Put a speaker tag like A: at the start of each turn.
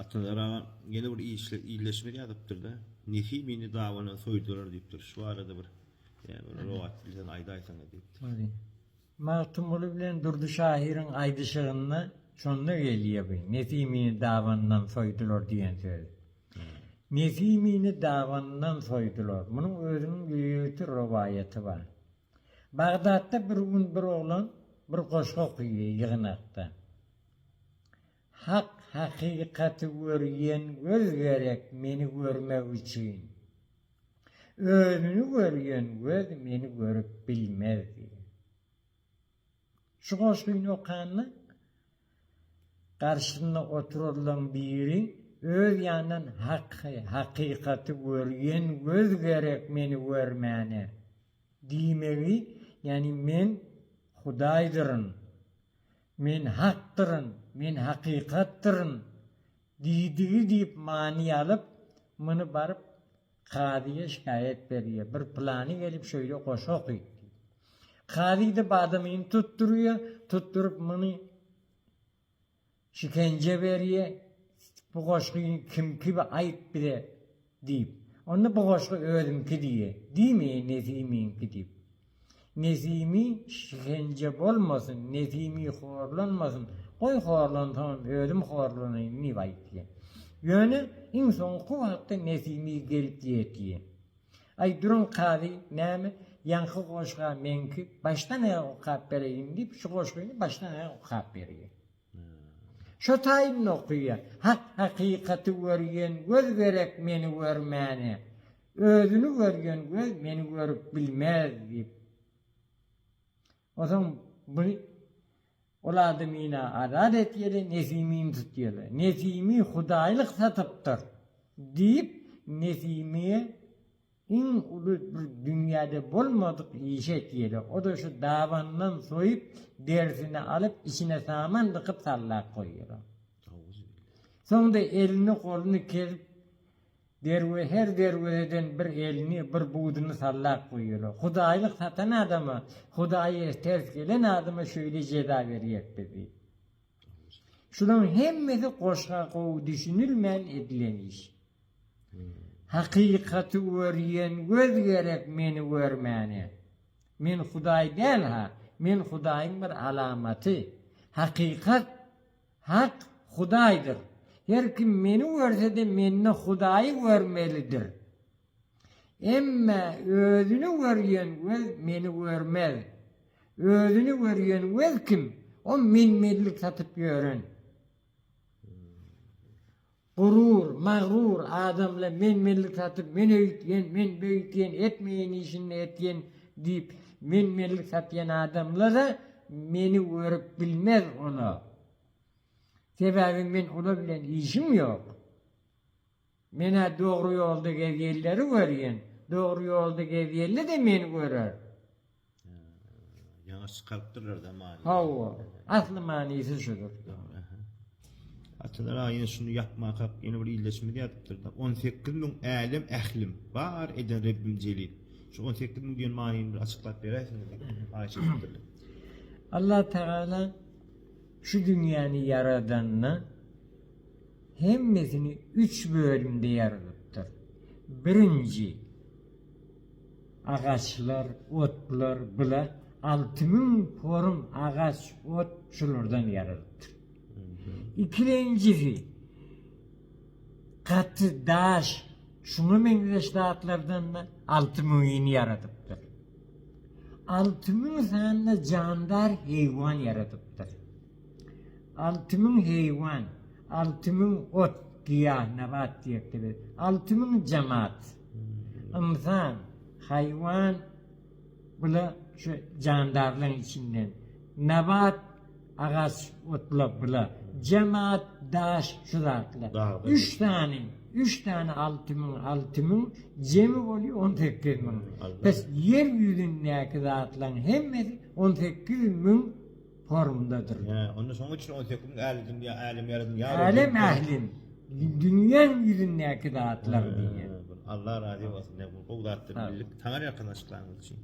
A: Atanazar aga ýene bir işle illeşme ýazypdyr-da. Nesimini dawadan soýdular diýipdir. Şu barada bir ýa bir rowaýat bilseň aýdaýsaňa diýipdir.
B: Magtymguly bilen Durdy şahyryň aýdyşygynda şonda gelýär bu Nesimini dabanyndan soýdular diýen söz. Nesimini dabanyndan soýdular. Munuň özüniň ýörite rowaýaty bar. Bagdatda bir gün bir oglan bir goşgy okaýar ýygnakda. Hak hakykaty görýän göz gerek meni görmek üçin. Özüni görýän göz meni görüp bilmez diýýär. Şu goşgyny okanda garşysynda oturanlaryň biri öz ýanyndan Haky, hakykaty görýän göz gerek meni görmäne diýmegi, ýagny men Hudaýdyryn, Men Hakdyryn, men hakykatdyryn diýdigi diýip many alyp, muny baryp kazyýa şikaýat berýär, bir pylany gelip şeýle goşgy okydy diýip. Kazy-da bu adamyny tutdurýar, tutduryp muny şikenje berýär, bu goşgyny kimki aýt bize diýip. Onda bu goşgy özümki diýýär, diýmeýär Nesimiňki diýip. Nesimi şikenje bolmasyn, Nesimi horlanmasyn, goý horlansamam özüm horlanaýyn diýip aýtýar. Ýöne iň soňky wagtda Nesimi gelip ýetýär. Aý duruň kazy, näme, ýaňky goşga meňki, başdan aýak okap bereýin diýip şu goşgyny başdan aýak okap berýär. Şo taýyny okyýa. Hak hakykaty görýän göz gerek meni görmäne. Özüni görýän göz meni görüp bilmez diýip. Onsoň bu ol adamyny azat etýeli, Nesimini tutýaly. Nesimi hudaýlyk satypdyr diýip Nesimiýe Iň uly bir dünýäde bolmadyk işi etýäler. O-da şu dabanyndan soýup, derisini alyp, içine saman dykyp sallap goýýarlar. Soň-da elini, goluny kesip, derwe her derwezeden bir elini, bir buduny sallap goýýarlar. Hudaýlyk satan adama, Hudaýa ters gelen adama şeýle jeza berýäk biz diýip. Şularyň hemmesi goşga gowy düşünilmän edilen iş. Hakykaty görýän göz gerek meni görmäne. Men Hudaý däl-ha, men Hudaýyň bir alamaty. Hakykat, Hak, Hudaýdyr. Her kim meni görse-de mende Hudaýy görmelidir. Emme özüni görýän göz meni görmez. Özüni görýän göz kim? O men-menlik satyp ýören. Gurur, magrur adamla men-menlik satyp, men öýtýän, men beýtýän, etmeýän işini etýän diýip, men-menlik satýan adamlar-a meni görüp bilmez ola. Sebäbi men olar bilen işim ýok. Men-ä dogry ýolda gezýänleri görýän, dogry ýolda gezýänler-de meni görer.
A: Ýaňy çykarypdyrlar-da manyny.
B: Hawa, asly manysy şudur.
A: Atalar aga ýene şuny ýapmakak ýene bir ildeşimiz ýazypdyr-da. 18 müň älem ählim, bar eden Rebbim Jelil. Şu 18 müň diýen manyny bir açyklap beräýseňiz diýip haýyş edipdirler.
B: Allah Tagala şu dünýäni ýaradanda hemmesini üç bölümde ýaradypdyr. Birinji, Agaçlar, otlar bula 6000 porum agaç, ot şulardan ýaralypdyr. Ikilenjisi gaty daş, şuňa meňzeş zatlardan-da alty müňini ýaradypdyr. 6000 sany jandar heýwan ýaradypdyr. 6000 heýwan, 6000 ot, giýah, nabat diýerdi biz. 6000 jamat. Ynsan, haýwan bula şu jandarlaryň içinden. Nabat, agaç, otla bula. Jemat, daş şu zatlar. Üç sany, üç sany 6000, 6000 jemi bolýar 18000. Bes ýer ýüzündäki zatlaryň hemmesi 18 müň formdadyr.
A: Hä, onda şonuň üçin 18 müň älem ýa älem ýaradym ýa
B: Älem ählim, dünýäň ýüzündäki zatlar diýýär.
A: Allah razy bolsun. Ne gowy zatlar bildik. Taňryýalkasyn açyklanyňyz üçin.